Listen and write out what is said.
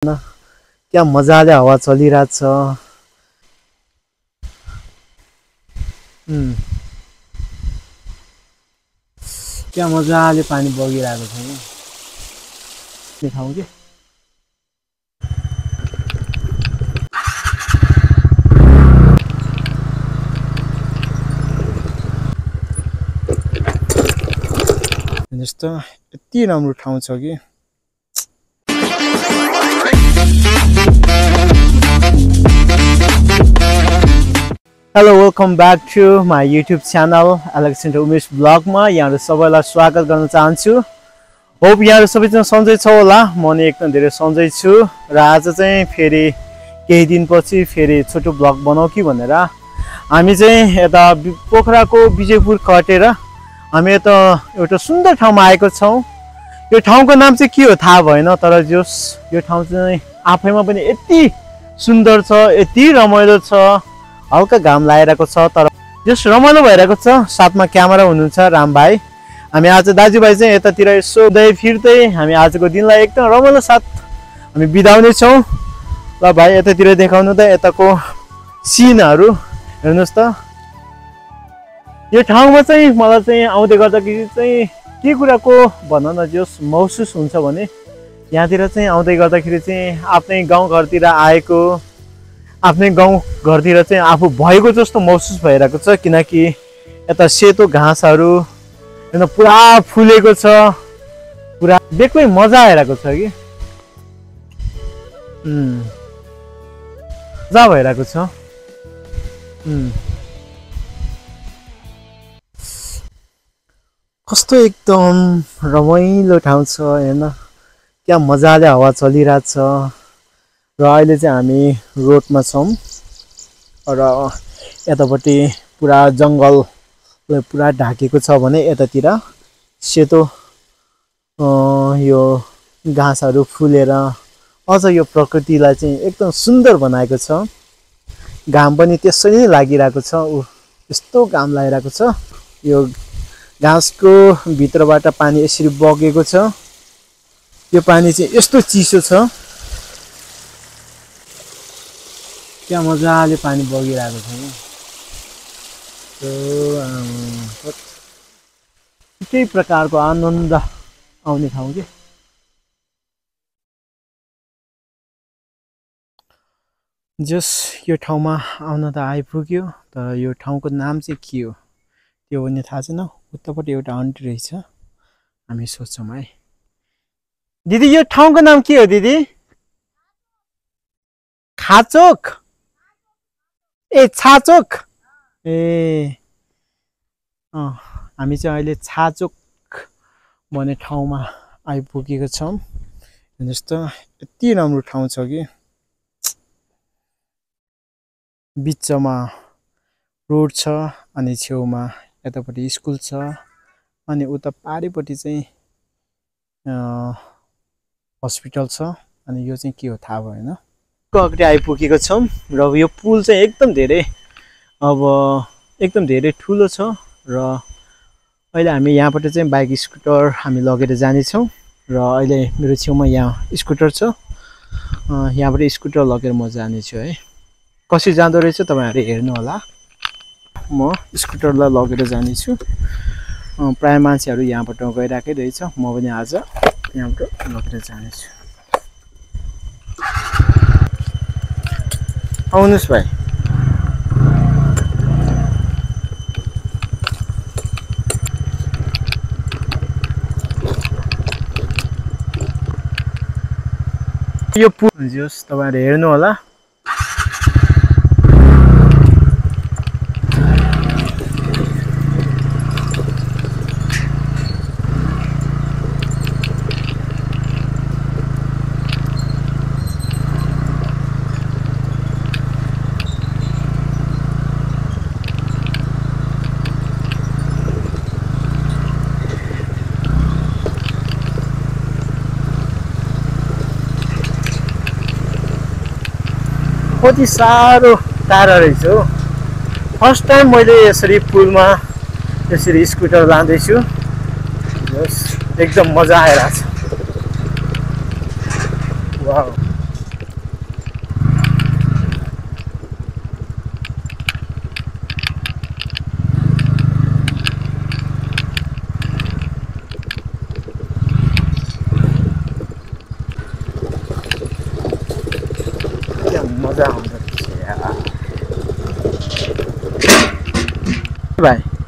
क्या मजाले हावा चलिरहेछ। क्या मजाले पानी बगिरहेको छ नि ठाउँ के। जस्तो यति राम्रो ठाउँ छ कि hello welcome back to my YouTube channel Alexander Umesh blog में यहाँ सबैलाई स्वागत गर्न चाहन्छु। होप यहाँ सबैजना सन्चै छ होला। म नि एकदम धेरै सन्चै छु र आज चाहिँ फेरि केही दिनपछि फेरि छोटो ब्लग बनाऊ कि भनेर हामी चाहिँ यता पोखराको विजयपुर कटेर हामी यता एउटा सुन्दर ठाउँमा आएको छौँ। यो ठाउँको नाम चाहिँ के हो थाहा भएन, तर जोस यो ठाउँ चाहिँ आफैमा पनि यति सुन्दर छ, यति रमाइलो छ। हल्का घाम लागिरहेको छ तर जस रमाइलो भइरहेको छ। साथमा क्यामेरा हुनुहुन्छ राम भाइ। हामी आज दाजुभाइ चाहिँ यतातिर यसो फिर्दै हामी आजको दिनलाई एकदम रमाइलो साथ हामी बिताउने छौँ। ल भाइ यतातिर देखाउनु त यताको सिनहरू हेर्नुहोस् त। यो ठाउँमा चाहिँ मलाई चाहिँ आउँदै गर्दाखेरि चाहिँ के कुराको भन्न न जोस् महसुस हुन्छ भने यहाँतिर चाहिँ आउँदै गर्दाखेरि चाहिँ आफ्नै गाउँघरतिर आएको, आफ्नै गाउँघरतिर चाहिँ आफू भएको जस्तो महसुस भइरहेको छ। किनकि यता सेतो घाँसहरू पुरा फुलेको छ, पुरा देख्दै मजा आइरहेको छ कि मजा भइरहेको छ। कस्तो एकदम रमाइलो ठाउँ छ हेर्न, क्या मजाले हावा चलिरहेछ। र अहिले चाहिँ हामी रोडमा छौँ र यतापट्टि पुरा जङ्गलले पुरा ढाकेको छ भने यतातिर सेतो यो घाँसहरू फुलेर अझ यो प्रकृतिलाई चाहिँ एकदम सुन्दर बनाएको छ। घाम पनि त्यसै नै लागिरहेको छ, यस्तो घाम लागिरहेको छ। यो घाँसको भित्रबाट पानी यसरी बगेको छ। यो पानी चाहिँ यस्तो चिसो छ, क्या मजाले पानी बगिरहेको छ नि। एकै प्रकारको आनन्द आउने ठाउँ के। जस यो ठाउँमा आउन त आइपुग्यो, तर यो ठाउँको नाम चाहिँ के हो त्यो पनि थाहा छैन। उतापट्टि एउटा आन्टी रहेछ, हामी सोध्छौँ है। दिदी यो ठाउँको नाम के हो दिदी? खाचोक ए छाचोक ए हामी चाहिँ अहिले छाचोक भन्ने ठाउँमा आइपुगेको छौँ। जस्तो यति राम्रो ठाउँ छ कि बिचमा रोड छ अनि छेउमा यतापट्टि स्कुल छ अनि उता पारिपट्टि चाहिँ हस्पिटल छ। अनि यो चाहिँ के हो थाहा भएन। अगाडि आइपुगेको छौँ र यो पुल चाहिँ एकदम धेरै ठुलो छ। र अहिले हामी यहाँबाट चाहिँ बाइक स्कुटर हामी लगेर जानेछौँ। र अहिले मेरो छेउमा यहाँ स्कुटर छ, यहाँबाट स्कुटर लगेर म जानेछु है। कसरी जाँदो रहेछ तपाईँहरू हेर्नु होला। म स्कुटरलाई लगेर जानेछु। प्राय मान्छेहरू यहाँबाट गइरहेकै रहेछ, म पनि आज यहाँबाट लगेर जानेछु। आउनुहोस् भाइ। यो पुल जोस् तपाईँहरू हेर्नु होला। कति साह्रो टाढा रहेछ हो। फर्स्ट टाइम मैले यसरी पुलमा यसरी स्कुटर लाँदैछु। एकदम मजा आइरहेछ। वाउ मजा आउँछ भाइ